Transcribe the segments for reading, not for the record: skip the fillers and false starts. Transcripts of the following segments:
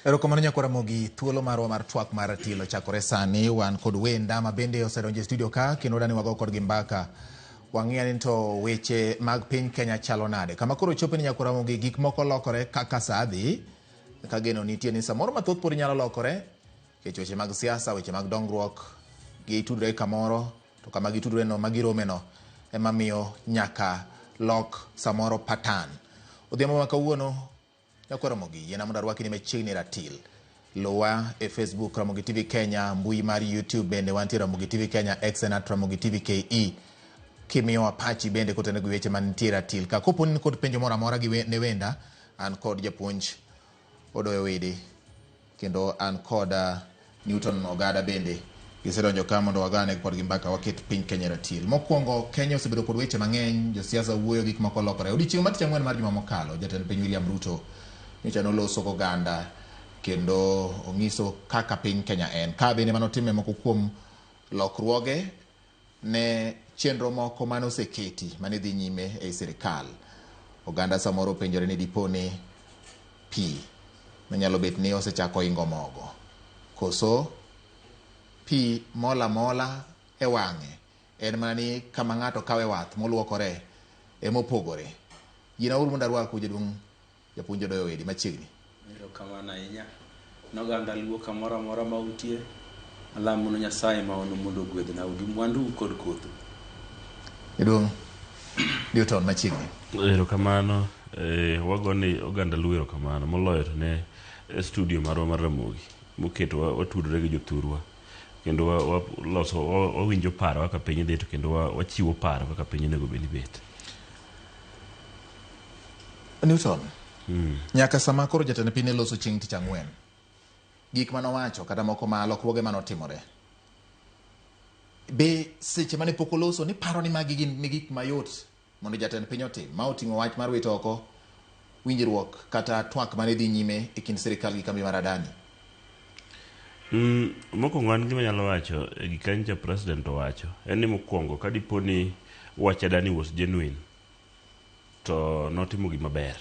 Erokamano nyakwar Ramogi, thuolo marwa mar twak mar ratilo chakore sani. Wan kod wenda ma bende osedonjo e studio ka kendo dani wago kodgi mbaka. Wang'iya ni to weche mag piny Kenya chalo nade. Kama koro chope ni nyakwar Ramogi gik moko lokore kaka saa dhi. Ka geno nitie ni samoro mathoth pod nyalo lokore nikech weche mag siasa, weche mag dongruok gitudore kamoro to kama gitudore no ma girome no ema miyo nyaka lok samoro pattern. Odhiambo ma kawuono Nyakwar Ramogi, yiena mondo arwaki ni machiegni ratil. Luwa e Facebook Ramogi TV Kenya, mbui mar YouTube bende wantie Ramogi TV Kenya, X en at Ramogi TV KE. Kimiyowa pachi bende kotenore gi weche mantie ratil ka. Kopo ni in kod penjo moro amora gi ne wenda, an kod japuonj Odoyo Wede Kendo an kod Newton Ogada bende gisedonjo ka mondo wagane kodgi mbaka waket piny Kenya e ratil. Mokwongo, Kenya osebedo kod weche mang'eny, josiasa wuoyo, gik moko lokore. Odiechieng' mar tich ang'wen mar juma mokalo, jatend piny William Ruto nyocha noloso goganda kendo onyiso kaka piny Kenya en. Ka bende manotime moko kuom lokruoge ne chenro moko mane oseketi mane dhi nyime ei sirikal. Oganda samoro penjore ni dipo ni pi manyalo bet ni osechako ingo mogo koso pi mol amola e wang'e en mana ni kama ng'ato kawe wath moluokore emopogore. Yiena uru mondo arwaku jaduong' Japuonj Odoyo Wedi machiegni. Erokamano ahinya ne oganda Luo kamoro amora ma untie. Alamonu Nyasaye ma ono mondo ogwedhnau gi mwandu kod kothu. Jaduong' Newton machiegni. Erokamano. Eh, wagone oganda Luo erokamano moloyo to ne studio marwa mar Ramogi moketo watudore gi jothurwa kendo waloso wawinjo paro kaka piny dhi to kendo wachiwo paro kaka piny onego bed ni bet. Newton, nyaka sama koro jatend piny ne loso chieng' tich ang'wen, gik mane owacho kata moko ma lokruoge mane otimore, be seche mane pok oloso ni paro ni magi gin ni gik mayot mondo jatend piny otim, ma oting'o wach mar wito oko winjruok kata twak mane dhi nyime e kind sirikal gi kambi mar Adani? Mokwongo an gima anyalo wacho e gik kanyo president owacho en ni mokwongo ka dipo ni wach Adani was genuine to notimo gima ber.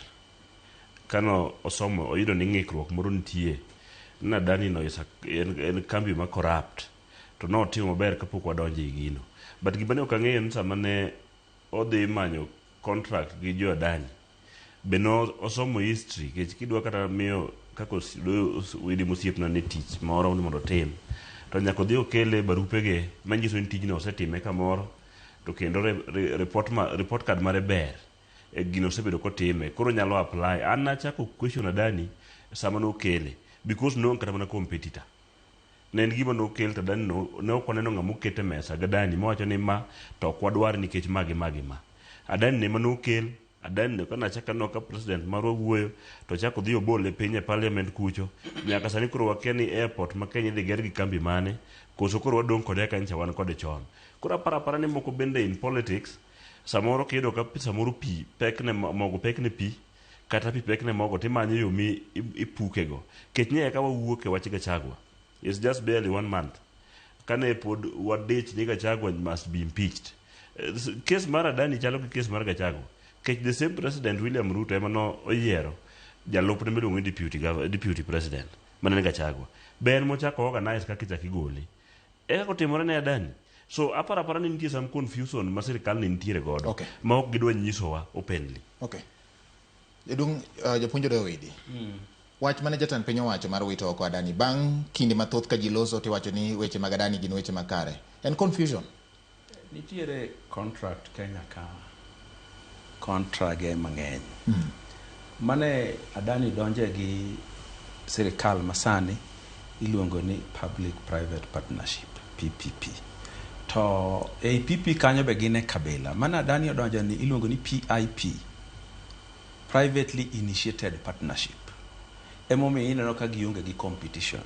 Kano osomo oyudo ni ng'ikruok moro nitie ni Adani no is a, en kambi ma corrupt to notimo maber kapok wadonjo e gino. But gima ne ok ang'eyo ni sama ne odhi manyo contract gi jo Adani be no osomo history nikech kidwa kata miyo kaka Widi mosiepna ni tich moro ni mondo otim to nyaka odhi okele barupege manyiso ni tijno osetime kamoro to kendo report card mare ber e gino osebedo kotime koro nyalo apply. An nachako question Adani sama nokele because noonge kata mana competitor. Ne en gima nokel to Adani no, ne ok waneno ng'ama oket e mesa gi Adani mawacho ni ma to ok wadwar nikech ma gi ma gi ma. Adani ne ema nokel Adani no kane achako aneno ka president marwa wuoyo to ochako odhi obole piny e parliament kucho nyaka sani koro wakia ni airport ma Kenya idhi ger gi kambi mane koso koro wadong' kode kaka nyocha wan kode chon. Koro aparo apara ni moko bende in politics samoro kiyudo ka samoro pi pek ne mogo pek ne pi kata pi pek ne mogo timanyo yo mi ipuke go. Kech ni eka wawuok e wach Gachagua. It's just barely one month. Kane pod wadich ni Gachagua must be impeached. Case mar Adani chalo gi case mar Gachagua. Kech the same president William Ruto ema no oyiero jalupne miluongo ni deputy president mane en Gachagua. Be en mochako organize kaka ichako igole. E kaka otimore ne Adani. So aparo apara ni nitie some confusion ma sirikal ni nitiere godo ma ok gidwa nyisowa openly. Okay. Jaduong' japuonj Odoyo Widi. Wach mane jatend piny owacho mar wito oko Adani bang' kinde mathoth ka ji loso tiwacho ni weche mag Adani gin weche makare. En confusion? Nitiere contract Kenya ka, contrage mang'eny. Mane Adani donje gi sirikal masani iluongo ni Public Private Partnership, PPP. To ei PP kanyo be gin e kabila. Mane Adani odonjo ni iluongo ni PIP, Privately Initiated Partnership. Emomiyo ineno ka gionge gi competition.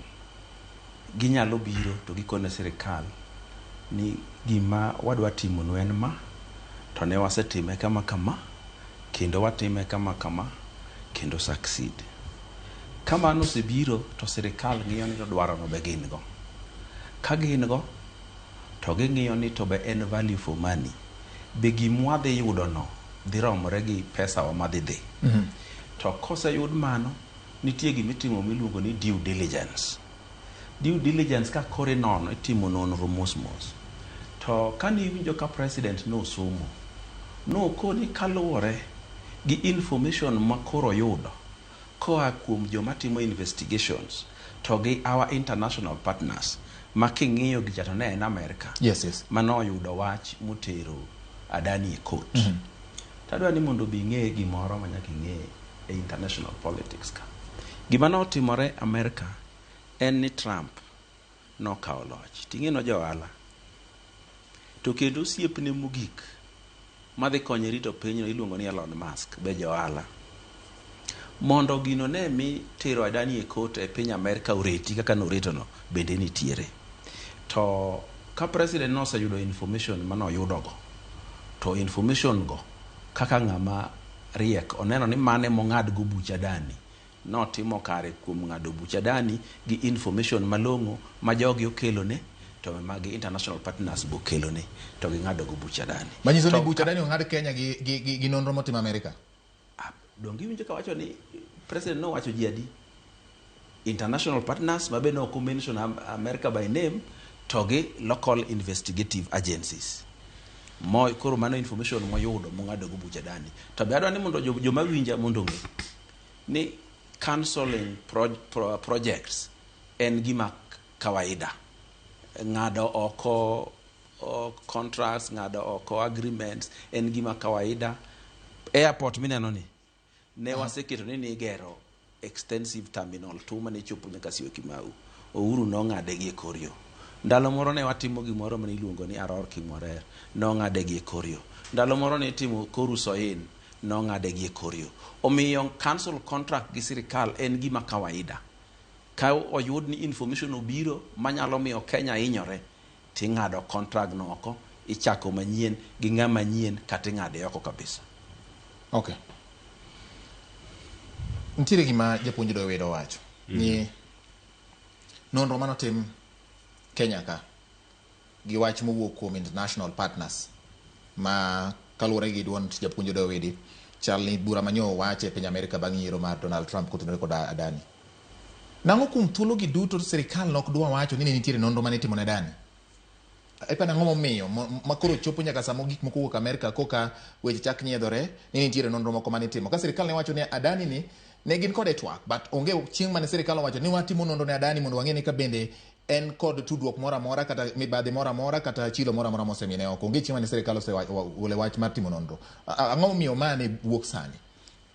Ginyalo biro to gikone sirikal ni gima wadwa timonu en ma, to ne wasetime kama kama, kendo watime kama kama, kendo succeed. Ka mano osebiro to sirikal ng'iyo ni to dwarono be gin go. Ka gin go, to ging'iyo ni to be en value for money. Be gimwadhi yudo no dhi romore gi pesa wa madhi dhi. To koseyud mano, Nitie gimitimo miluongo ni due diligence. Due diligence ka koro inono, itimo nonro mos mos. To kane iwinjo ka president nosomo, nokoni kaluwore gi information ma koro oyudo koa kuom joma timo investigations to gi our international partners ma king'iyo gicha to ne en America Yes. manoyudo wach motero Adani e court. Tadwa ni mondo bi ing'e gimoro ma nyaka ing'e e international politics ka. Gima notimore America en ni Trump nokawo loch. Ting'e no johala. To kendo osiepne mogik madhi konye rito pinyno iluongo ni Elon Musk be johala. Mondo gino ne mi tero Adani e court e piny Amerika oreti kaka noretono bende nitiere. To ka president noseyudo information manoyudogo, to information go kaka ng'ama riek oneno ni mane mong'ad go buch Adani notimo kare kuom ng'ado buch Adani gi information malong'o ma jogi okelone to magi international partners bo okelone to ging'ado go buch Adani. Manyiso ni To buch Adani ong'ad Kenya gi nonro motim Amerika. Ah, donge iwinjo kawacho ni president nowacho ji adi international partners ma be ne ok mention America by name to gi local investigative agencies mo koro mano information moyudo mong'ado go buch Adani to be adwa ni mondo joma winja mondo ong'e ni cancelling projects en gima kawaida ng'ado oko contracts ng'ado oko agreements en gima kawaida airport mineno ni ne waseketo ni nigero extensive terminal 2 mane chopo nyaka Syokimau Uhuru nong'ade gi e kor yo ndalo moro ne watimo gimoro mane iluongo ni Aror Kimwarer nong'ade gi e kor yo ndalo moro ne itimo Koru Soin nong'ade gi e kor yo omiyo cancel contract gi sirikal en gima kawaida ka oyud ni information obiro manyalo miyo Kenya hinyore ting'ado contract no oko ichako manyien gi ng'ama nyien kata ing'ade oko kabisa. Okay. Nitiere gima japuonj Doyo Wedo owacho ni nonro manotim Kenya ka gi wach mowuok kuom international partners ma kaluwore gi duond japuonj Odoyo Wede chal ni bura manyo owache e piny Amerika bang' yiero mar Donald Trump kotenore kod Adani. Nang'o kuom thuolo gi duto sirikal nok dwa wacho ni ne nitiere nonro mane itimo ne Adani? Iparo ang'o momiyo ma koro chopo nyaka sama gik moko wuok Amerika koka weche chak nyiedhore ni nitiere nonro moko mane itimo. Ka sirikal ne wacho ni Adani ni ne gin kode twak but onge chieng' mane sirikal owacho ni watimo nonro ne Adani mondo wang'e ni ka bende en kod tudruok moro amora kata mibadhi moro amora kata chilo moro amora mosemine oko. Onge chieng' mane sirikal osegolo wach mar timo nonro. Ang'o momiyo ma ne wuok sani?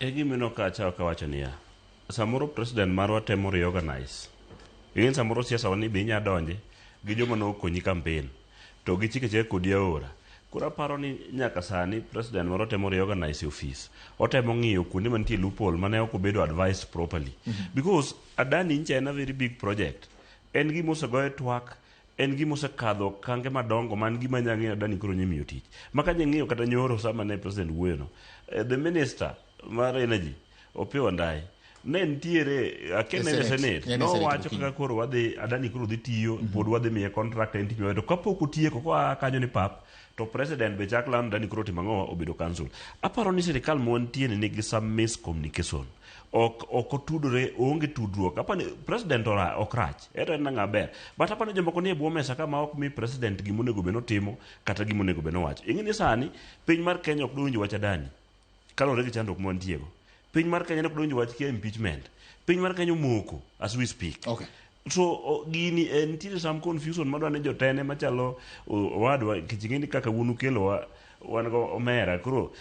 E gima ka achako kawacho niya, samoro president marwa temo reorganize. Ing'e samoro siasa wa ni be inya donje gi joma nokonyi campaign to gichike achika kodi aora. Koro aparo ni nyaka sani president marwa temo reorganize office. Otemo ng'iyo kuonde mantie loophole mane ok obedo advised properly. Because Adani ncha en a very big project. En gima osegoye twak, en gima osekadho okange madongo man gima nya ng'eyo Adani koro nyimiyo tich. Ma ka ng'iyo kata nyoro sama ne president wuoyo no, the minister mar energy Opiyo Wandayi ne nitiere akia ne en e Senate. Senate Ne en e Senate nowacho gokinyi. kaka koro wadhi Adani koro dhi tiyo pod wadhi miye contract en tich maber to kapok otieko koa kanyo ni pap to president be chak lando Adani koro otimo ang'o obedo cancel. Aparo ni sirikal ma wantie ni nigi some miscommunication. Ok otudore oonge tudruok. Aparo ni president ok rach ero en ng'ama ber but aparo ni jomoko nie bwo mesa ka ma ok mi president gima onego bed notimo kata gima onego bed nowacho. Ing'e ni sani piny mar Kenya ok dwa winjo wach Adani kaluwore gi chandruok ma wantiego. Piny mar Kenya ne ok donjo wach kia impeachment. Piny mar Kenya omoko as we speak. Okay. So gini nitiere some confusion madwa ni jotene machalo owadwa nikech ing'e ni kaka wuon ukelowa wan go omera koro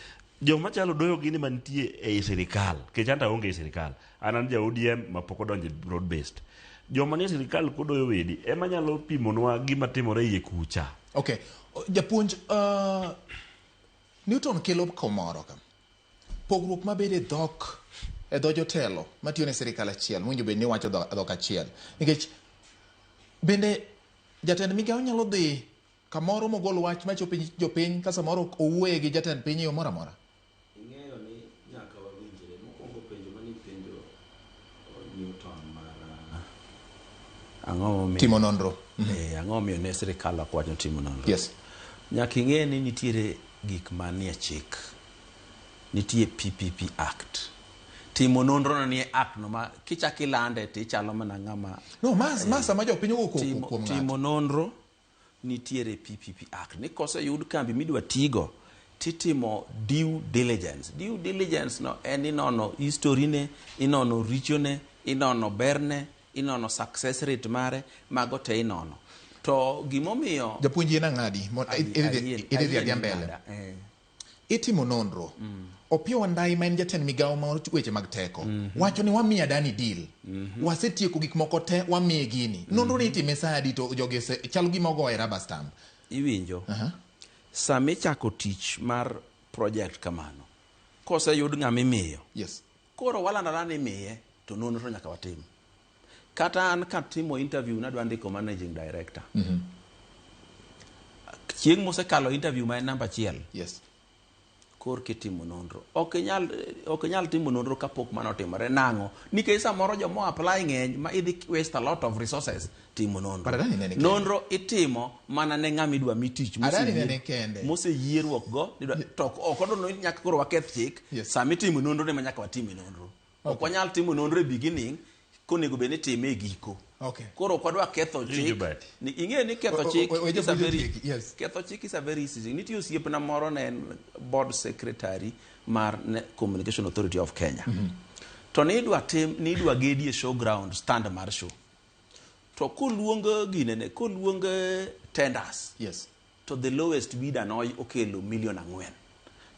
joma chalo doyo gini mantie ei sirikal nikech anta aonge ei sirikal an ja ODM mapok odonjo e broad based joma nie sirikal kodoyo wedi ema nyalo pimonwa gima timore iye kucha. Okay. Japuonj Newton kelo komoro ka. Pogruok mabedo e dhok e dho jotelo matiyo ne sirikal achiel mowinjo bed ni wacho dhok achiel. Nikech bende jatend migawo nyalo dhi kamoro mogol wach machopo jopiny ka samoro owuoye gi jatend piny e yo moro amora. Ing'eyo ni nyaka wawinjre. Mokwongo penjo mane ipenjo Newton mar ang'o momiyo Timo nonro. Ang'o momiyo ne sirikal ok wacho timo nonro? Yes. Nyaka ing'e ni nitiere gik manie chik. Nitie PPP Act. Timo nonro no nie act no ma kichak ilande to ichalo mana ng'ama No, ma sama jopiny owuok timo, kuom ng'ato. timo nonro nitiere PPP Act ni koseyud kambi midwa tigo titimo due diligence. Due diligence no en inono history ne, inono richone, inono berne, inono success rate mare, mago te inono. To gimomiyo Japuonj yien ang'adi idhi adhiya mbele. Ng'ada, eh. Itimo nonro. Opiyo Wandayi ma en jatend migawo mar weche mag teko wacho ni wamiyo Adani deal. Wasetieko gik moko te wamiye gini. Nonro ni itime sa adi to jogi chal gima ogoye rubber stamp. Iwinjo. Sama ichako tich mar project kamano, koseyud ng'ama imiyo, koro walando ni imiye to nonro nyaka watim. Kata an katimo interview nadwa ndiko managing director. Chieng' mosekalo interview ma en namba 1. Kor kitimo nonro. Ok inyal timo nonro kapok mano otimore. Nang'o? Nikech samoro joma apply ng'eny ma idhi waste a lot of resources timo nonro. But Adani nene kende. Nonro itimo mana ne ng'ama idwa mi tich Adani nene kende. moseyierruok go, to ok odwa ni nyaka koro waketh chik. Sama itimo nonro ne ma nyaka watime nonro. Ok wanyal timo nonro e beginning konego bed ni itime e giko. Koro ok wadwa ketho Winjo chik. Bati. Ni ing'e ni ketho chik is a Japuonj very otieki, yes. ketho chik is a very easy thing. Nitie osiepna moro ne en board secretary mar Communication Authority of Kenya. To nidwa tim, nidwa gedie showground stand mar show. To koluong ginene, koluong tenders. To the lowest bidder no okelo milion 4.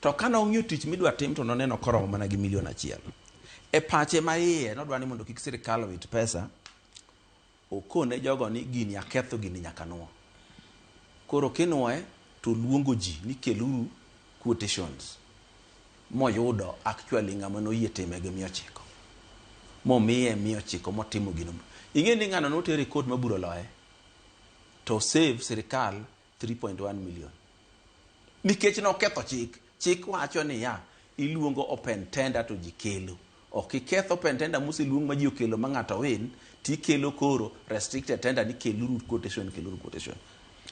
To kane ong'iyo tich midwa tim to noneno koromo mana gi milion 1. E pache ma iye nodwa ni mondo kik sirikal owit pesa, okone jogo ni gini aketho, gini nyaka nuo. Koro kinuoe to luongo ji ni keluru quotations. Moyudo actually ng'ama noyie time gi 900. Momiye 900 motimo gino. Ing'e ni ng'ano notere e court ma bura oloye to save sirikal 3.1 million. Nikech noketho chik. Chik wacho niya, iluongo open tender to ji kelo. Ok iketh open tender moseluong ma ji okelo ma ng'ato win, tikelo koro restricted tender ni keluru quotation, keluru quotation.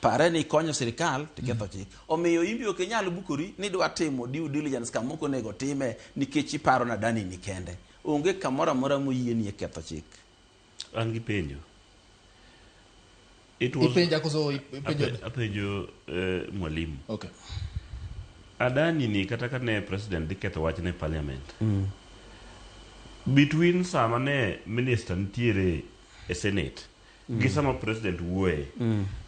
Pare ni ikonyo sirikal tiketho chik. Omiyo in be ok inyal bukori ni idwa timo due diligence kama ok onego time nikech iparo na Adani ni kende. Onge kamoro amora moyieni e ketho chik. An gi penjo. It was Ipenja koso ipenjo? Apenjo mwalimu. Adani ni kata ka ne president dhi ketho wach ne parliament. Between sama ne minister nitiere e senate gi sama president wuoye.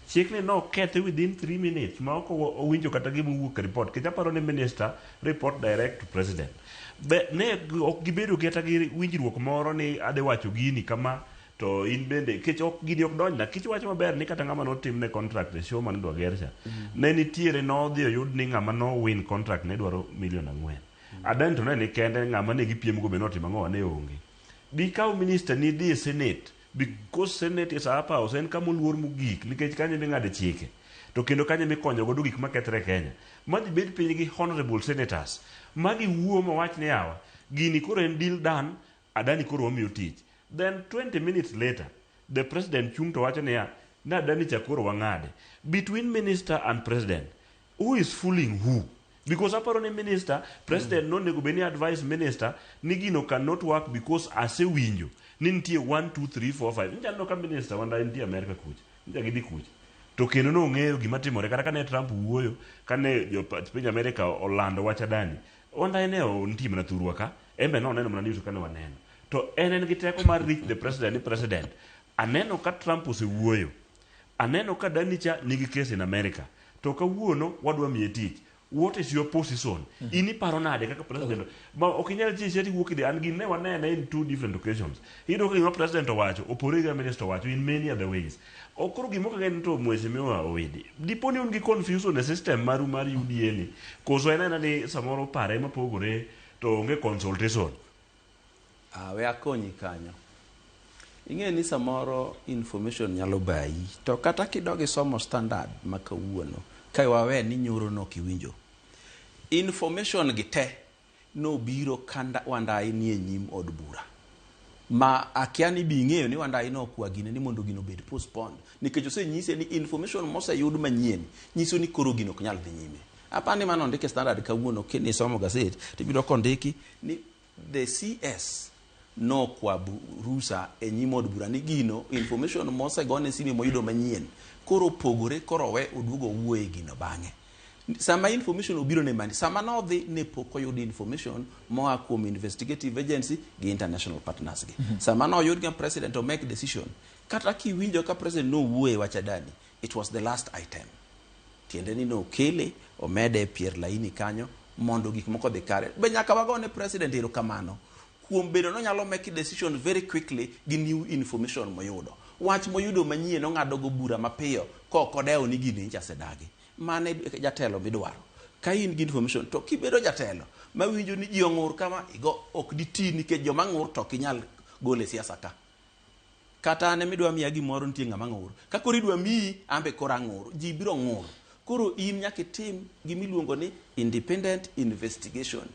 Chik ni no kethe within 3 minutes ma ok owinjo kata gima owuok e report. Nikech aparo ni minister report direct to president. Be ne ok gibedo kata gi winjruok moro ni adhi wacho gini kama to in bende kech ok gini ok donjna. Kech wacho maber ni kata ng'ama notimne contract e show mane idwa ger cha. Ne nitiere nodhi oyud ni ng'ama no win contract ne dwaro milion 4. Adani to ne ni kende ng'ama ne gipiem go be notimo ang'o ne onge. Dikaw minister ni dhi e senate because senate is a upper house en kama oluor mogik nikech kanyo ming'ade chike. To kendo kanyo mikonyo godo gik makethre Kenya. Madhi bed piny gi honorable senators. Magi wuo mawach ni yawa gini koro en deal done, Adani koro wamiyo tich. Then 20 minutes later the president chung to wacho niya na Adani cha koro wang'ade. Between minister and president who is fooling who? Because aparo ni minister, president nonego bed ni advise minister ni gino cannot work because asewinjo ni nitie 1 2 3 4 5. Ncha aneno ka minister Wandayi nitie America kucha. Ncha gidhi kucha. To kendo nong'eyo gima timore kata kane Trump wuoyo kane jo piny America olando wach Adani. Wandayi ne nitie mana thurwa ka, en be noneno mana news kane waneno. To en gi teko mar reach the president ni president. Aneno ka Trump osewuoyo. Aneno ka Adani cha nigi case in America. To kawuono wadwa miye tich. What is your position? In iparo nade kaka president? Ma ok inyal chi cheti wuok idhi an gi ne wanene in 2 different occasions. Iyudo ka gima president owacho opore gi minister owacho in many other ways. Ok koro gima ok ang'e ni to mheshimiwa Owidi. Dipo ni un gi confusion e system maru mar UDA ni. Koso en aena ni samoro pare mapogore to onge consultation. We akonyi kanyo. Ing'e ni samoro information nyalo bayi. To kata kidog isomo standard ma kawuono, ka wawe ni nyoro no kiwinjo. Information gi te nobiro ka Wandayi nie nyim od bura. Ma akia ni bi ing'eyo ni Wandayi nokwa gine ni mondo gino obed postponed. Nikech osenyise ni information moseyud manyien nyiso ni koro gino ok nyal dhi nyime. Apani mano ondike standard kawuono kinisomo gazet tibiro kondiki ni The CS nokwa rusa e nyim od bura ni gino information mosegone sime moyudo manyien koro opogore, koro we oduogo owuoye gino bang'e. Sama information obiro ne mani, sama nodhi ne pok oyud information moa kuom investigative agency gi international partners gi. Sama noyud ga president o make decision, kata kiwinjo ka president nowuoye e wach Adani, it was the last item. Tiende ni nokele omede e pier laini kanyo mondo gik moko odhi kare. Be nyaka wagone president erokamano kuom bedo nonyalo make decision very quickly gi new information moyudo. Wach moyudo manyien ong'ado go bura mapiyo kok odewo ni gini nyicha osedagi. Mano e jatelo midwaro. Ka in gi information to kibedo jatelo mawinjo ni ji ong'ur kama igo ok diti nikech joma ng'ur to ok inyal golo e siasa ka. Kata an emidwa miya gimoro nitie ng'ama ng'ur. Ka koro idwa miyi an be koro ang'ur. Ji biro ng'ur. Koro in nyaka itim gimiluongo ni independent investigation.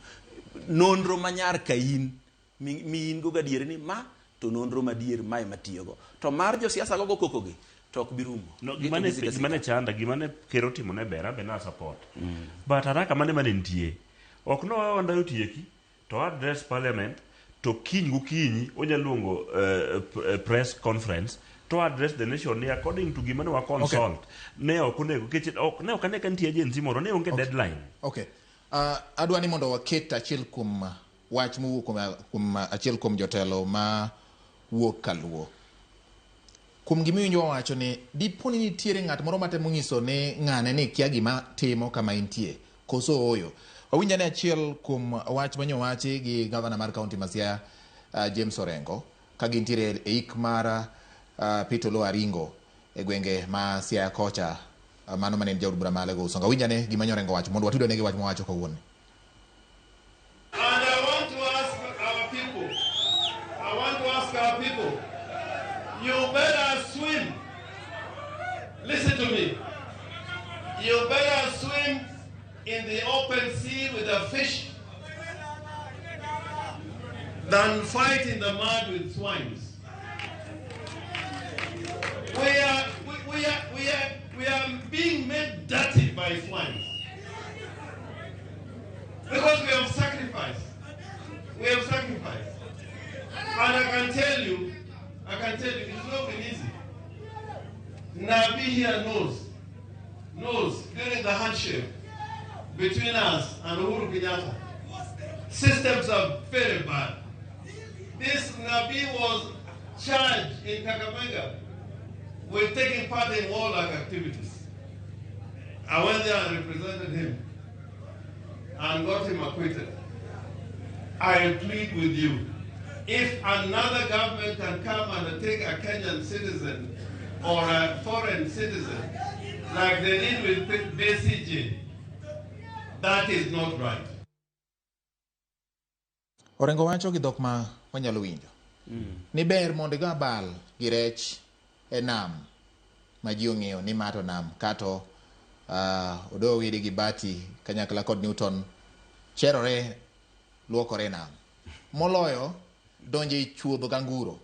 Nonro manyar ka in mi in go gadier ni ma to nonro madier mae matiyogo. To mar josiasa gogo koko gi to ok bi rumo. No, Gito gima ne gisika gima ne sika. chanda, gima ne ker otimo ne ber, abe na support. But haraka mane mane nitie. Ok no Wandayi otieki to address parliament to kiny gokinyi onya luongo press conference to address the nation ni according to gima ne wa consult. Ne ok onego nikech ok ne ok ane ka nitie agency moro ne onge deadline. Okay. Adwa ni mondo waket achiel kuom wach mowuok kuom achiel kuom jotelo ma wuok kaluo. Kuom gima iwinjo wawacho ni dipo ni nitiere ng'at moro matemo nyiso ni ng'ane ni kia gima timo kama intie koso ooyo. Wawinj ane achiel kuom wach manyowachi gi gavana mar kaunti ma Siaya James Orengo ka gintiere e ik mar Peter Oloo Aringo e gwenge ma Siaya kocha, mano mane en jaod bura ma Alego Usonga. Winj ane gima nyo Orengo wacho mondo watudane gi wach mowacho kawuono. And I want to ask our people, I want to ask our people, you better swim. Listen to me. You better swim in the open sea with a fish than fight in the mud with swines. We are being made dirty by swines. Because we have sacrificed. We have sacrificed. And I can tell you, it's not been easy. Nabi here knows during the handshake between us and Uhuru Kenyatta, systems are very bad. This Nabi was charged in Kakamega with taking part in warlike activities. I went there and represented him and got him acquitted. I plead with you, if another government can come and take a Kenyan citizen or a foreign citizen, like they did with BCG, that is not right. Orengo wacho gi dhok ma wanyalo winjo. Ni ber mondo igo abal gi rech e nam ma ji ong'eyo ni ma to nam kato Odoyo Owidi gi Bati kanyakla kod Newton cherore luokore e nam moloyo donjo e chuodho gi anguro.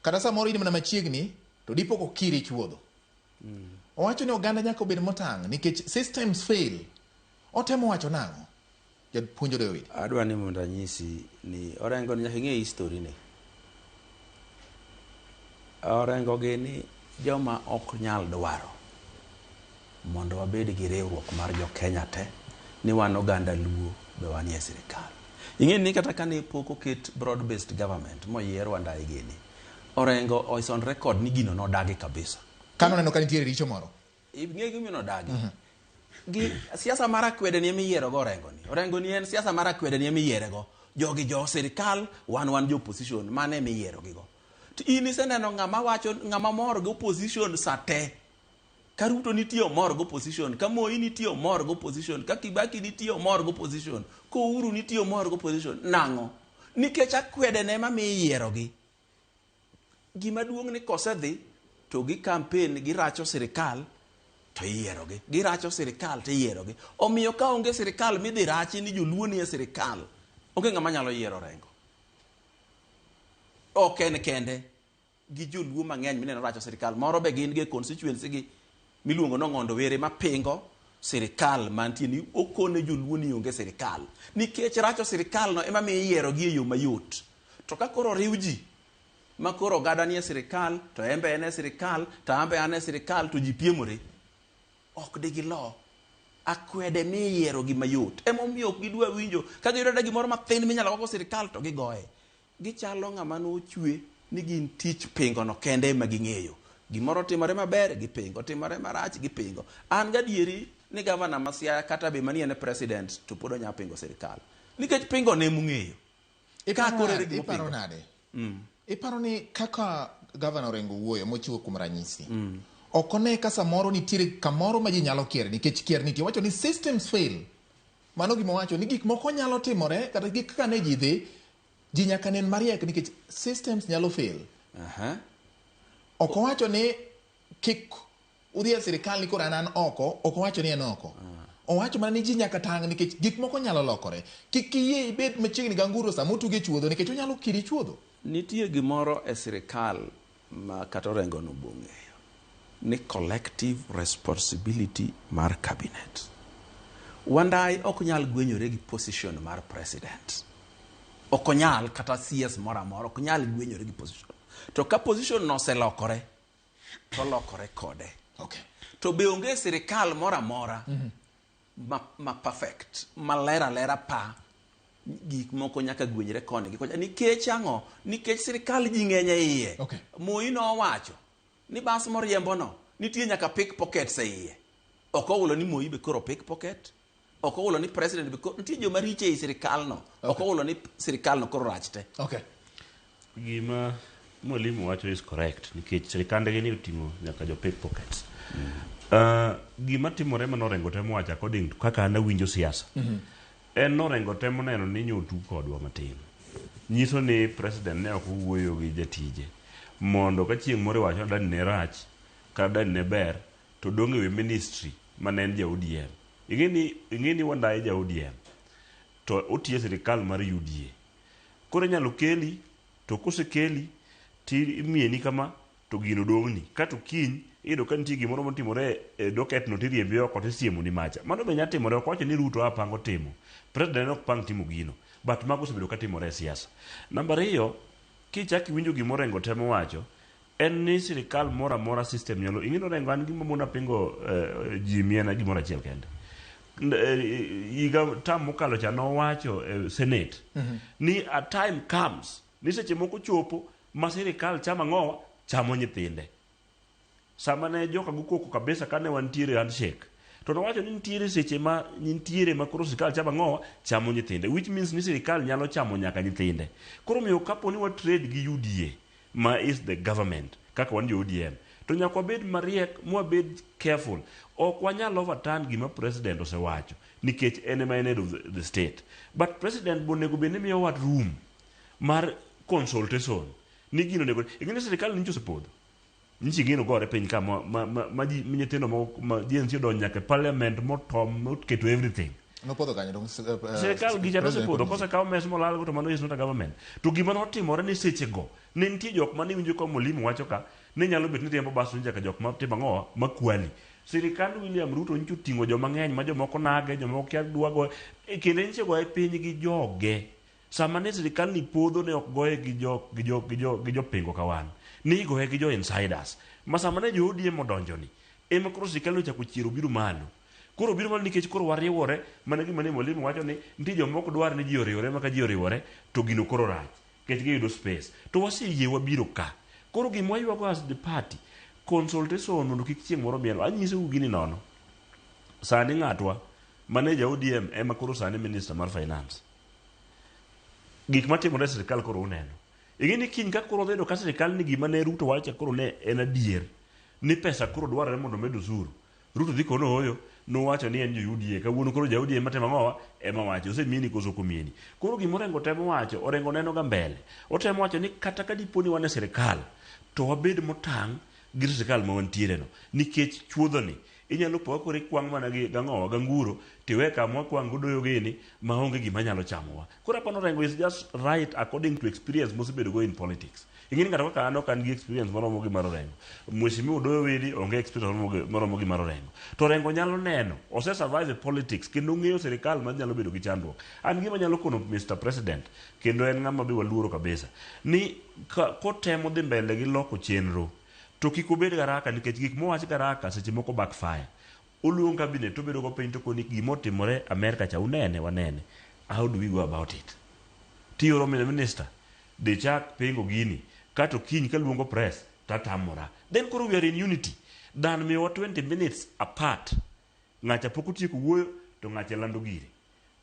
Kata samoro in mana machiegni to dipo kokiri chuodho. Owacho ni oganda nyaka obed motang' nikech systems fail. Otemo wacho nang'o? Japuonj Odoyo Owidi. Adwa ni mondo anyisi ni Orengo ni nyaka ing'e history ne. Orengo gi ni joma ok nyal dwaro mondo wabed gi riwruok mar jo Kenya te ni wan oganda Luo be wanie sirikal. Ing'e ni kata kane pok oket broad based government moyier Wandayi gini, Orengo is on record ni gino nodagi kabisa. Kano neno ka nitiere richo moro. Ing'e gimomiyo nodagi? Gi siasa mar akwede ni emiyiero go Orengo ni. Orengo ni en siasa mar akwede ni emiyiere go. Jogi jo sirikal, wan jo opposition, mano emiyiero gi go. To in iseneno ng'ama wacho, ng'ama mor gi opposition sa te. Ka Ruto nitie omor gi opposition, ka Moi nitie omor gi opposition, ka Kibaki nitie omor gi opposition, ka Uhuru nitie omor gi opposition. Nang'o? Nikech akwede ne ema miyo iyiero gi. Gima duong' ni kosedhi to gi campaign giracho sirikal to iyiero gi. Giracho sirikal to iyiero gi. Omiyo ka onge sirikal midhi rachi ni joluo nie sirikal, onge ng'ama nyalo yiero Orengo. Ok en kende, gi joluo mang'eny mineno racho sirikal. Moro be gin gi constituency gi miluongo ni Ong'ondo Were mapingo sirikal mantie ni okone joluo ni onge sirikal nikech racho sirikal no ema miyo iyiero gi e yo mayot. To ka koro oriw ji ma koro oganda nie sirikal to embe en e sirikal to ambe an e sirikal to ji piemore, ok digilo akwede miyiero gi mayot. Emomiyo ok gidwa winjo ka giyudo ada gimoro mathin minyalo gogo sirikal to gigoye. Gichalo ng'ama nochwe ni gin tich pingo no kende ema ging'eyo. Gimoro timore maber, gipingo, timore marach, gipingo. An gadieri ni gavana ma Siaya kata be manie ne president to pod onya pingo sirikal nikech pingo ne mong'eyo. Ka koro ere gima Iparo opingo? nade? Iparo ni kaka gavana Orengo wuoyo mochiwo kuom ranyisi, ok one ka samoro nitiere kamoro ma ji nyalo kier nikech kier nitie. Owacho ni systems fail. Mano gima owacho ni gik moko nyalo timore kata gik kaka ne ji dhi, ji nyaka nen mariek nikech systems nyalo fail. Ok owacho ni kik udhi e sirikal ni koro an oko, ok owacho ni en oko. Owacho mana ni ji nyaka tang' nikech gik moko nyalo lokore. Kik iyie ibed machiegni gi anguro sama otugo e chuodho nikech onyalo kiri chuodho. Nitie gimoro e sirikal ma kata Orengo no bong'eyo ni collective responsibility mar cabinet. Wandai ok nyal gwenyore gi position mar president. Ok onyal kata CS moro amora ok nyal gwenyore gi position. To ka position no oselokore, to olokore kode. To be onge sirikal moro amora ma perfect, maler alera pa gik moko nyaka gwenyre koni gi kocha. Nikech ang'o? Nikech sirikal ji ng'eny e iye. Moi nowacho ni bas moriembo no nitie nyaka pickpockets e iye. Ok owulo ni Moi be koro pickpocket. Ok owulo ni president be koro nitie joma richo ei sirikal no. Ok owulo ni sirikal no koro rach te. Gima mwalimu wacho is correct nikech sirikandegi ni oting'o nyaka jo pickpockets. Gima timore mane Orengo temo wacho according to kaka an awinjo siasa, en Orengo temo neno ni nyotu kodwa matin. Nyiso ni president ne ok owuoyo gi jatije mondo ka chieng' moro iwacho ni Adani ne rach kata Adani ne ber to dong' e wi ministry mane en ja ODM. Ing'e ni Wandayi ja ODM to otiyo e sirikal mar UDA. Koro inyalo keli to kosekeli timieni kama to gino dong'ni kato kiny iyudo ka nitie gimoro motimore e docket no tiriembi oko tisiemoni macha. Mano be nya timore, ok wacho ni Ruto a pango timo. President ok pang timo gino. But mago osebedo ka timore e siasa. Namba ariyo, kichak iwinjo gima Orengo temo wacho, en ni sirikal moro amora system nyalo ing'e ni Orengo an gima mona pingo Jimmy en gimoro achiel kende. Higa tam mokalo cha nowacho e Senate ni a time comes ni seche moko chopo ma sirikal chamo ang'owa chamo nyithinde. Sama ne joka go koko kabisa kane wantiere handshake to nowacho ni nitiere seche ma nitiere ma koro sirikal chamo ang'owa chamo nyithinde, which means ni sirikal nyalo chamo nyaka nyithinde. Koro omiyo kapo ni wa trade gi UDA ma is the government kaka wan jo ODM to nyaka wabed mariek mwabed careful. Ok wanyal overturn gima president osewacho nikech en ema en head of the state, but president bonego bed ni miyowa room mar consultation ni gino onego ing'e ni sirikal nyicho osepodho nyichi gino gore piny ka ma ji nyithindo moko ma Gen Z odonjo nyaka e parliament motom moketo everything. Nopodho kanyo dong Sirikal gicha president nosepodho pod kosekaw mes molalgo to mano is not a government. To gima notimore ni sechego ne nitie jok mane winjo ka mwalimu wacho ka ne nyalo bet ni riembo bas nyaka jok ma timo ang'owa makwali. Sirikand William Ruto nyicho oting'o joma ng'eny ma jomoko nage jomoko kia dwa go e kendo nyicho goye piny gi joge. Sama ne sirikal ni podho ne ok goye gi jo gi jopingo ka wan ni igoye gi jo insiders ma sama ne jo ODM odonjo ni ema koro sirikal ochako chiero biro malo. Koro biro malo nikech koro wariwore mana gima ne mwalimu wacho ni nitie joma ok dwar ni ji oriwore ma ka ji oriwore to gino koro rach nikech giyudo space to waseyie wabiro ka. Koro gima waywago as the party consultation mondo kik chieng' moro miel anyisou gini nono. Sani ng'atwa mane ja ODM ema koro sani minister mar finance. Gik matimore e sirikal koro uneno. Ing'e ni kiny ka koro odhi yudo ka sirikal ni gima ne Ruto wacho koro ne en adier ni pesa koro dwarore mondo omed osuru. Ruto dhi kono ooyo nowacho ni en jo UDA kawuono koro ja ODM matimo ang'owa ema wacho osemieni koso ok omieni. Koro gima Orengo temo wacho, Orengo neno ga mbele. Otemo wacho ni kata ka dipo ni wan e sirikal to wabed motang' gi sirikal ma wantiere no nikech chuodho ni inyalo po ka koro ikwang' mana gi gang'owa ganguro tiwe kama wakwang' go doyo gini maonge gima nyalo chamowa. Koro aparo Orengo is just right according to experience mosebedo go in politics. Ing'e ni ng'ato kaka an ok an gi experience moromo gi mar Orengo. Mheshimiwa Odoyo Wili onge experience moromo gi mar Orengo. To Orengo nyalo neno, ose survive e politics kendo ong'eyo sirikal ma nyalo bedo gi chandruok. An gima nyalo kono Mr. President, kendo en ng'ama be waluoro kabisa, ni ka, kotemo dhi mbele gi loko chenro, to kik obed garaka nikech gik mowach garaka seche moko backfire. Oluong cabinet to obedo go piny to koni gima otimore Amerika cha unene wanene. How do we go about it? Tioro minister dhi chak pingo gini kato kiny kaluongo press tatamora. Then koro we are in unity. Than miyowa 20 minutes apart. Ng'acha pok otieko wuoyo to ng'acha lando gire.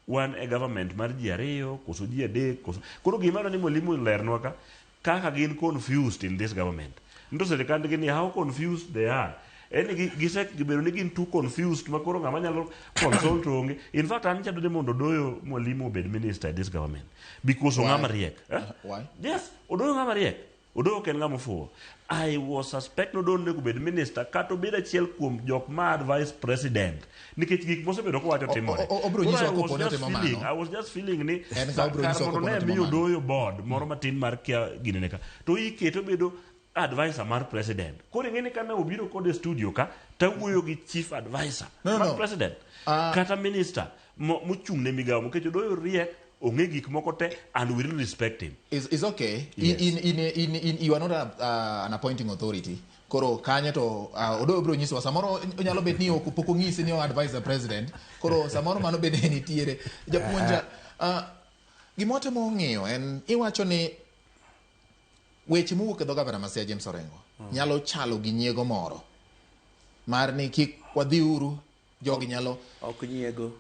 Wan e government mar ji ariyo koso ji adek koso koro gima adwa ni mwalimu olernwa ka kaka gin confused in this government nto sirikandgi ni how confused they are en ni gisebedo ni gin too confused ma koro ng'ama nyalo consult onge in fact an chado ni mondo Odoyo mwalimu obed minister in this government because ong'ama riek eh? Why? Yes, Odoyo ng'ama riek. Odoyo ok en ng'ama ofuwo. I was suspect ni Odoyo onego obed minister kata obed achiel kuom jok ma advise president nikech gik mosebedo kowacho timore. Obiro Koro nyisowa I was kopo ni just otimo feeling- mano. I was just feeling ni En ka obiro kar nyisowa mondo kopo ni ne otimo miyo mano. Odoyo board moro matin mar kia ginene ka to ikete obedo advisor mar president. Koro ing'e ni kane obiro kode e studio ka tawuoyo gi chief advisor No, no, mar no. president Ah. kata minister mochung' ne migawo nikech Odoyo riek ong'e gik moko te and we really respect him. Is okay. Yes. In, you are not an appointing authority. Koro kanyo to Odoyo biro nyisowa samoro onyalo bet ni ok pok onyisi ni o advise the president. Koro samoro mano bende nitiere. Japuonja, gima watemo ng'iyo en iwacho ni weche mowuok e dho gavana ma Siaya James Orengo nyalo chalo gi nyiego moro mar ni kik wadhiuru jogi nyalo Ok nyiego,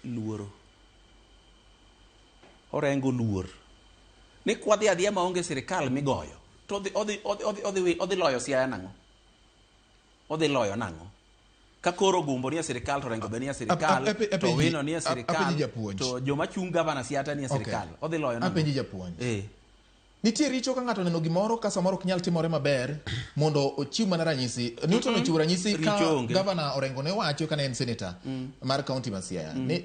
luoro. Orengo luor. Ni kwadhi adhiya maonge sirikal migoyo, to odhi loyo Siaya nang'o? Odhi loyo nang'o? Ka koro Gumbo nie sirikal to Orengo be nie sirikal, to Owino nie sirikal, apenji japuonj. to joma chung' gavana Siaya te nie sirikal. Odhi loyo nang'o? Apenji japuonj. Eh. Nitie richo ka ng'ato oneno gimoro ka samoro ok nyal timore maber mondo ochiw mana ranyisi. Newton ochiwo ranyisi ka Richo onge. gavana Orengo ne wacho kane en senator mar county ma Siaya ni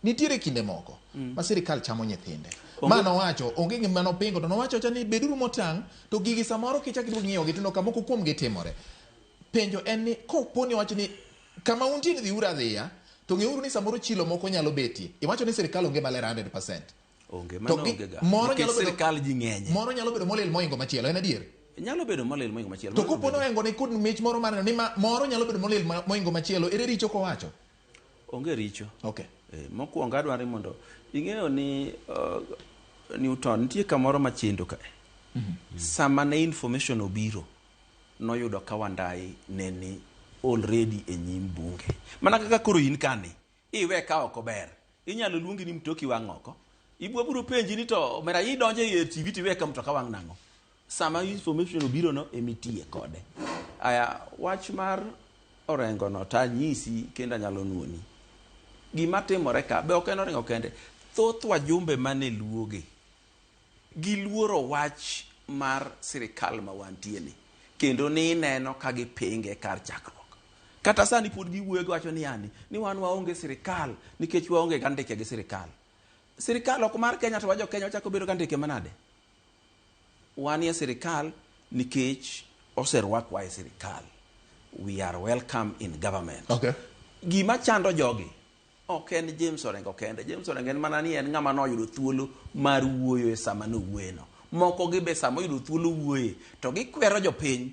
nitiere kinde moko ma sirikal chamo nyithinde. Ma nowacho onge gima nopingo to nowacho awacha ni beduru motang' to gigi samoro kichak iduogo ng'iyogi to ka moko kuom gi timore. Penjo en ni kopo ni owacho ni kama untie ni dhiuru adhiya to ng'euru ni samoro chilo moko nyalo betie. Iwacho ni sirikal onge maler 100%. Onge, To mano onge ga. moro Nikech nyalo bedo- sirikal ji ng'enye. Moro nyalo bedo molil moingo machielo, en adier? Nyalo bedo molil moingo machielo. To mano kopo onge. nohengo ni kod mich moro mar neno ni ma, moro nyalo bedo molil moingo machielo, ere richo kowacho? Onge richo. Okay. Mokwongo adwaro ni mondo ing'eyo ni Newton nitie kamoro machendo kae. Sama ne information obiro, noyudo ka Wandayi ne ni already e nyim bunge. Mana kaka koro in kani, iwe ka ok ober. Inyalo luongi ni mtoki wang' oko. Ibwa biro penji ni to omera idonjo e TV to iwe ka mtoka wang' nang'o. Sama information obiro no emitiye kode. Aya, wach mar Orengo no to anyisi kendo anyalo nuoni. Gima timore ka, be ok en Orengo kende. Thoth wajumbe mane luogi, giluoro wach mar sirikal ma wantie ni. Kendo ni ineno ka gipinge kar chakruok. Kata sani pod giwuoyo giwacho ni yani, ni wan waonge sirikal nikech waonge gi andike gi sirikal. Sirikal ok mar Kenya to wa jo Kenya wachako bedo gi andike manade? Wanie sirikal nikech oserwakwa e sirikal. We are welcome in government. Okay. Gima chando jogi ok en James Orengo kende. James Orengo en mana ni en ng'ama noyudo thuolo mar wuoyo e sama nowuoyeno. Moko gi be sama oyudo thuolo wuoye to gikwero jopiny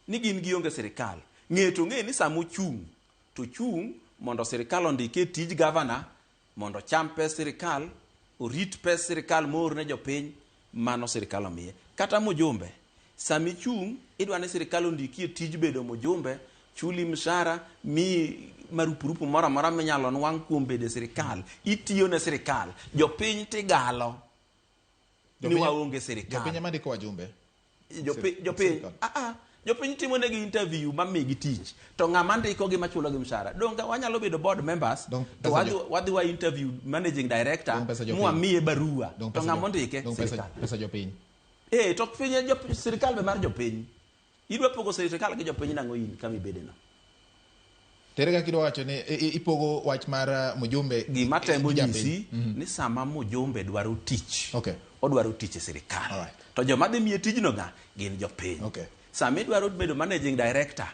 ni gin gionge sirikal. Ng'e to ng'e ni sama ochung' to chung' mondo sirikal ondike tij gavana mondo ocham pes sirikal, orit pes sirikal moor ne jopiny, mano sirikal omiye. Kata mujumbe, sama ichung' idwa ni sirikal ondikie tij bedo mujumbe, chuli mshahara, miyi marupurupu moro amora minyalo nwang' kuom bedo e sirikal, itiyo ne sirikal, jopiny tigalo ni waonge sirikal. Jopiny ema ndiko wajumbe. Jopiny, jopiny timo negi interview mamigi tich to ng'ama ndiko gi machulo gi mshahara. Donge wanyalo bedo board members Dong to pesa wadhi wa interview managing director Dong pesa jopiny. mwamiye barua Dong to pesa ng'ama ondike dong sirikal. pesa jopiny. To piny en sirikal be mar jopiny. Idwa pogo sirikal gi jopiny nang'o in kama ibede no? Tere kaka idwa wacho ni ipogo wach mar mjumbe Gima temo gi japiny. nyisi ni sama mjumbe dwaro tich, odwaro tich e sirikal. To joma dhi miye tijno ga gin jopiny. Sama idwaro bedo managing director,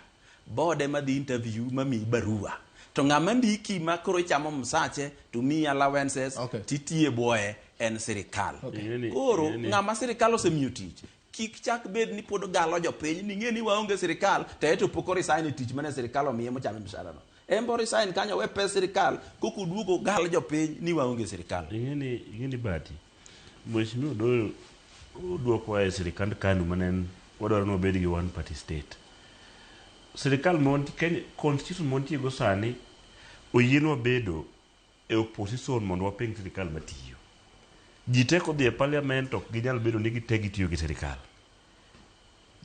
board ema dhi interview mamiyi barua. To ng'ama ndiki ma koro ichamo msache to miyi allowances titiye bwoye en sirikal. Koro ng'ama sirikal osemiyo tich kik chak bed ni pod galo jopiny ni ng'e ni waonge sirikal to eto pok oresign e tich mane sirikal omiye mochame mshahara no. En bo resign kanyo we pes sirikal koko duogo gal jopiny ni waonge sirikal. Ing'eni Bati, Mheshimiwa Odoyo oduokowa e sirikand KANU mane en wadwaro ni wabed gi one party state. Sirikal ma wantie Kenya, constitution ma wantie go sani oyienwa bedo e opposition mondo waping sirikal matiyo. Ji te kodhi e parliament ok ginyal bedo ni gite gitiyo gi sirikal.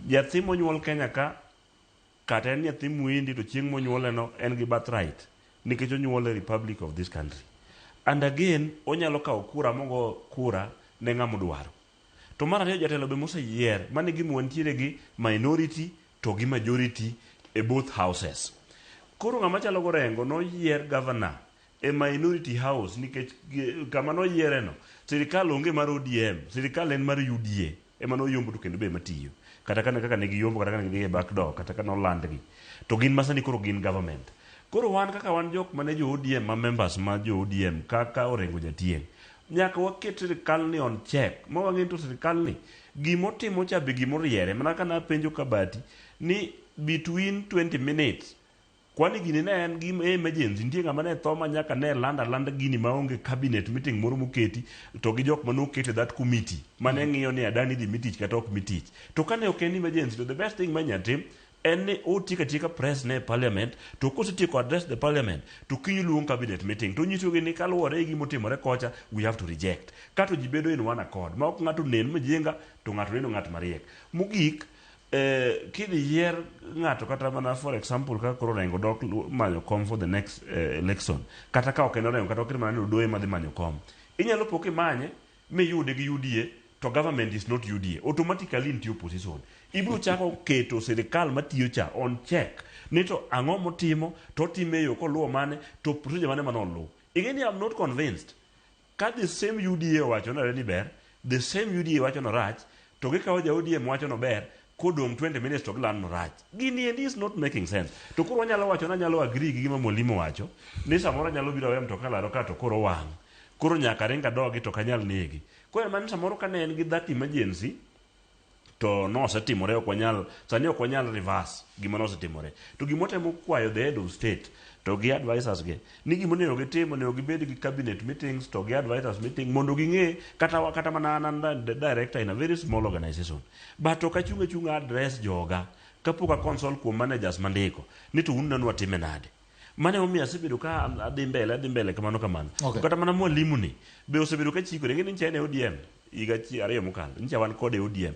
Nyathi monyuol Kenya ka kata en nyathi muindi to chieng' monyuole no en gi birthright nikech onyuole e republic of this country. And again onyalo kawo kura mogo kura ne ng'ama odwaro. To mar ariyo jatelo be moseyier mano e gima wantiere gi minority to gi majority e both houses. Koro ng'ama chalo Gorengo noyier governor e minority house nikech kama noyiere no sirikal onge mar ODM, sirikal en mar UDA ema noyombo to kendo be ema tiyo. Kata kane kaka ne giyombo kata kane gidhi e back door kata kane olandgi to gin masani koro gin government. Koro wan kaka wan jok mane jo ODM ma members ma jo ODM kaka Orengo Jatieng' nyaka waket sirikal ni on check ma wang'e ni to sirikal ni gimotimo cha be gimoriere mana kaka napenjo Kabati ni between 20 minutes kwani gini ne en gima emergency nitie ng'ama ne tho ma nyaka ne land alanda gini maonge cabinet meeting moro moketi to gi jok mane oket e that committee mane ng'iyo ni Adani idhi mi tich kata ok mi tich to kane ok en emergency to the best thing ma tim en ni otieko atieka press ne e parliament to kosetieko address the parliament to kiny luong cabinet meeting to nyisogi ni kaluwore gi gimotimore kocha we have to reject kato ji bedo in one accord ma ok ng'ato nen mjinga to ng'ato neno ng'at mariek mogik kidhi yier ng'ato kata mana for example kaka koro Orengo dok manyo kom for the next election kata ka ok en Orengo kata oket mana ni Odoye madhi manyo kom inyalo po kimanye miyude gi UDA to government is not UDA automatically nitie opposition ibiro chako keto sirikal matiyo cha on check ni to ang'o motimo to otime e yo koluwo mane to procedure mane manoluw ing'e ni I'm not convinced ka the same UDA owacho ni ni ber the same UDA wacho no rach to gikawo ja ODM wacho no ber kodong' 20 minutes to gilando no rach gini endi is not making sense to koro wanyalo wacho nanyalo agree gi gima mwalimu wacho ni samoro anyalo biro aweyo mtoka laro ka to koro wang' koro nyaka ring adogi to ok anyal nege koro ema ni samoro kane en gi that emergency to nosetimore ok wanyal sani ok wanyal reverse gima nosetimore to gima watemo kwayo the head of state to gi advisors ge ni gima onego gitim onego gibed gi cabinet meetings to gi advisors meeting mondo ging'e kata kata mana an an the director in a very small organization but ok achung' achung'a address joga kapok a consult kuom managers mandiko ni to un nanu watime nade mane omiyo asebedo ka adhi mbele kamano kamano. To kata mana mwalimu ni be osebedo ka chikore ing'e ni nyicha en e ODM higa 2 mokalo nyicha wan kode e ODM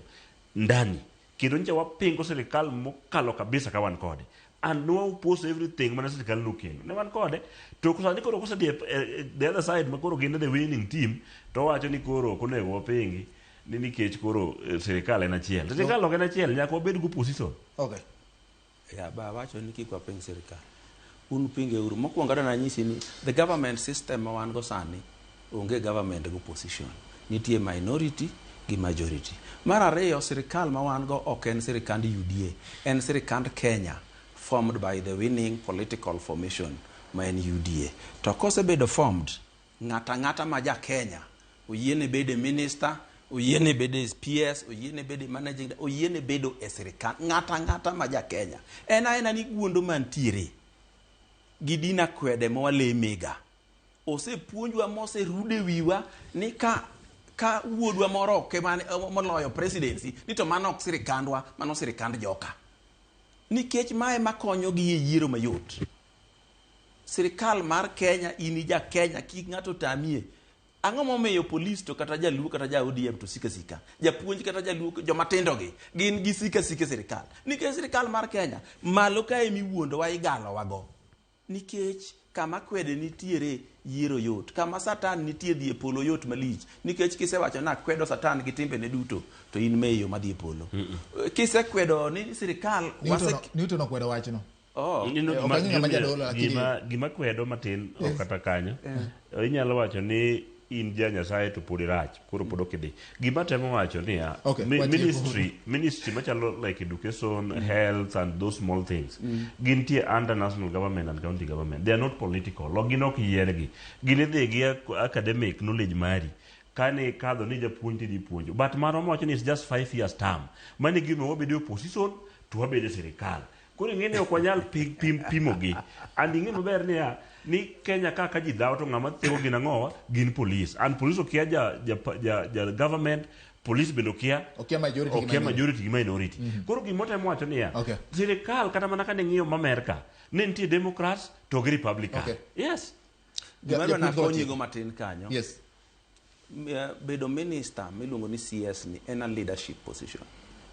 ndani kendo nyicha wapingo sirikal mokalo kabisa ka wan kode and ne oppose everything mane sirikal nokelo ne wan kode to sani koro kosedhi e the other side ma koro gin the winning team to owacho ni koro ok onego wapingi ni nikech koro sirikal en achiel sirikal ok en achiel nyaka wabed gi opposition. Ya, ba wacho ni kik waping sirikal. Un pinge uru. Mokwongo adwa nanyisi ni the government system ma wan go sani onge government gi opposition. Nitie minority gi majority. Mar ariyo, sirikal ma wan go ok en sirikand UDA. En sirikand Kenya formed by the winning political formation ma en UDA. To kosebedo formed, ng'ata ng'ata ma ja Kenya oyiene bedo minister, oyiene bedo PS, oyiene bedo managing, oyiene bedo e sirikal. Ng'ata ng'ata ma ja Kenya. En aena ni guondo mantiere gi dina kwede ma walemega. Osepuonjwa moserude wiwa ni ka wuodwa moro ok ema moloyo presidency ni to mano ok sirikandwa, mano sirikand joka. Nikech mae makonyo gi e yiero mayot. Sirikal mar Kenya, in ja Kenya, kik ng'ato tamie. Ang'o momiyo polis to kata jaluo kata ja ODM to sika sika? Japuonj kata jaluo joma tindo gi gin gi sika sika e sirikal. Nikech sirikal mar Kenya malo kae miwuondowa igalowa go. Nikech kama kwede nitiere yiero yot, kama Satan nitie dhi e polo yot malich. Nikech kisewacho na kwedo Satan gi timbene duto to in meyo madhi e polo. Kisekwedo ni sirikal Newton okwedo wachno. Oh. Ineno Ok gima- ang'e ng'ama gima- jadolo, lakini- gima kwedo matin ok kata kanyo. Inyalo wacho ni in ja Nyasaye to pod irach, koro pod ok idhi. Gima temo wacho niya, Okay, watieko. ministry machalo like education, health and those small things, gintie under national government and county government. They are not political. Ok gin ok yiergi. Gin idhi gi academic knowledge mari. Kane ikadho ni japuonj tidhi puonjo. But mano mawacho ni it's just 5 years term. Mano e gima wabedo e opposition to wabedo e sirikal. Koro ing'e ni ok wanyal pimogi. And ing'e maber niya, ni Kenya ka ji dhawo to ng'ama thigo gin ang'owa? Gin police. And police okia ja government, police bende okia Okia majority gi okia minority. Majority gi minority. Koro gimotemo wacho niya, sirikal kata mana kane ng'iyo ma Amerka, ne nitie Democrats to gi Republican. Yes. Gima adwa Japuonj ka nakonyigo watieko. Matin kanyo. Bedo minister miluongo ni CS ni en a leadership position.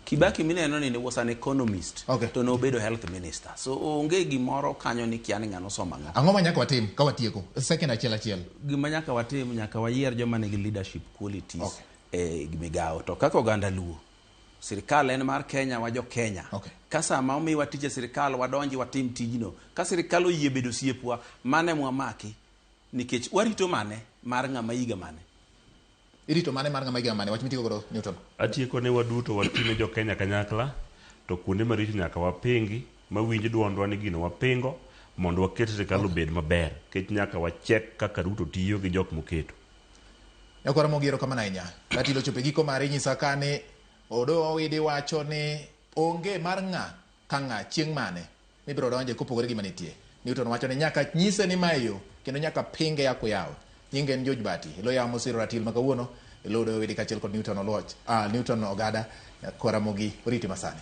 Kibaki mineno ni was an economist to nobedo health minister. So onge gimoro kanyo ni kia ni ng'ano somo ang'o. Ang'o ma nyaka watim ka watieko? Second achiel achiel. Gima nyaka watim, nyaka wayier joma nigi leadership qualities e migawo. To kaka oganda Luo, sirikal en mar Kenya, wa jo Kenya. Ka sama omiwa tich e sirikal, wadonji watim tijno. Ka sirikal oyie bedo osiepwa, mane mwamaki nikech warito mane mar ng'ama higa mane. Irito mane mar ng'ama higa mane? Wach mitieko godo, Newton. Atieko ne waduto watine jo Kenya kanyakla to kuonde maricho nyaka wapingi mawinj duondwa ni gino wapingo mondo waket sirikal obed maber nikech nyaka wachek kaka Ruto tiyo gi jok moketo. Nyakwara Ramogi, erokamano ahinya. Ratilo chopo e giko mare inyisa ka ni Odo Owidi wacho ni onge mar ng'a ka ng'a chieng' mane mibiro donje kopogore gi manitie. Newton wacho ni nyaka nyise ni mae yo kendo nyaka pinge ya kuyawo. Nyinge en George Bati. Ilo yawo mosiro ratil ma kawuono. Ilo Odo Owidi kaachiel kod Newton Oluoch. Newton Ogada. Nyakwara Ramogi oriti masani.